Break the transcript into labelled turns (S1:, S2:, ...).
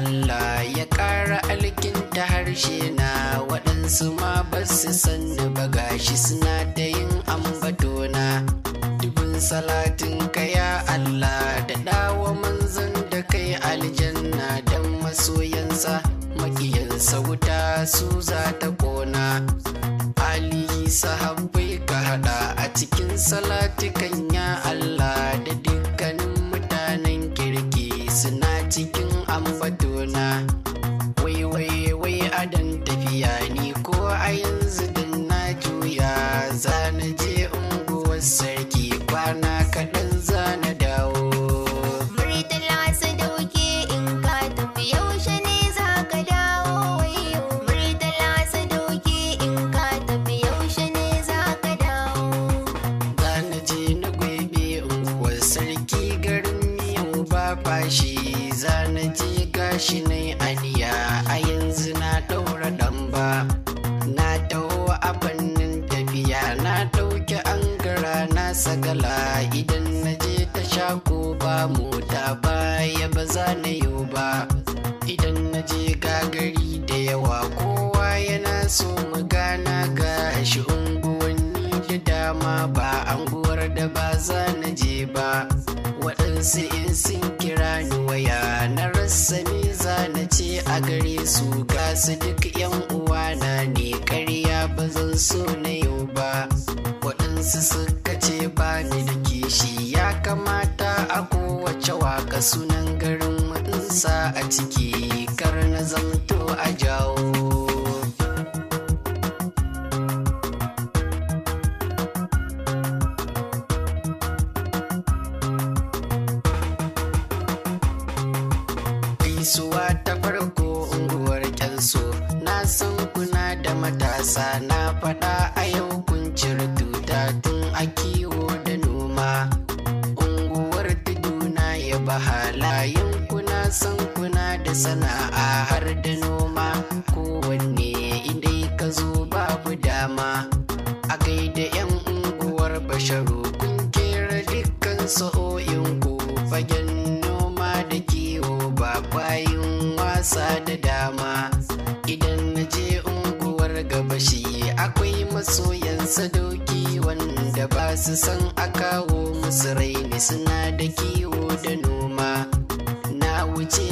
S1: Allah ya ƙara alkinta harshe na. Waɗansu ma ba su sanni ba, gashi suna ta yin ambatona. Dubin salatin ka ya Allah, da dawo manzon da kai aljanna, dan masoyansa makiyansa wuta su za ta kona. Alihi sahabbai ka hada a cikin salatikan ya Allah, da dukkanin mutanen kirki suna cikin ambatona. Wai wai wai adan tafiya ni ko a yanzu dan na juya, zana je unguwar sarki, kwana kaɗan zana dawo.
S2: Murtala Sadauki, in ka tafi yaushe ne za ka dawo? Wayo Murtala Sadauki, in ka tafi yaushe ne za ka dawo?
S1: Zana je na gobe unguwar sarki, garin miyau ba fashi. Zana je gashi na aniya, a yanzu na ɗaura ɗan ba. Na taho a fannin tafiya, na ɗauki angara na sagala. Idan na je ta shako ba mota baya ba za na yau ba. Idan na je gagari da yawa, kowa yana so mu gana. Gashi unguwanni da dama, ba anguwar da ba za na je ba. Waɗansu in sun kira ni waya, na rasa me za na ce a gare su. Ga su duk yan uwana ne, ƙarya ba zan so na yau ba. Waɗansu suka ce ba ni da kishi, ya kamata a kowace waka sunan garin mu in sa a ciki, kar na zamto a jawo. Gaisuwa ta farko unguwar kyanso, na san kuna da matasa, na faɗa a yau kun cire tuta tun a kiwo da noma. Unguwar tuduna ya bahalayen kuna san kuna da sana'a har da noma, kowanne idai ka zo babu dama. A gaida 'yan unguwar Basharu, kun kera dukkan sa'o'inku fagen noma da kiwo, ba kwayin wasa da dama. Idan na je unguwar gabashi, akwai masoyan Sadauki wanda ba su san a kawo musu raini, suna da kiwo da noma. Na wuce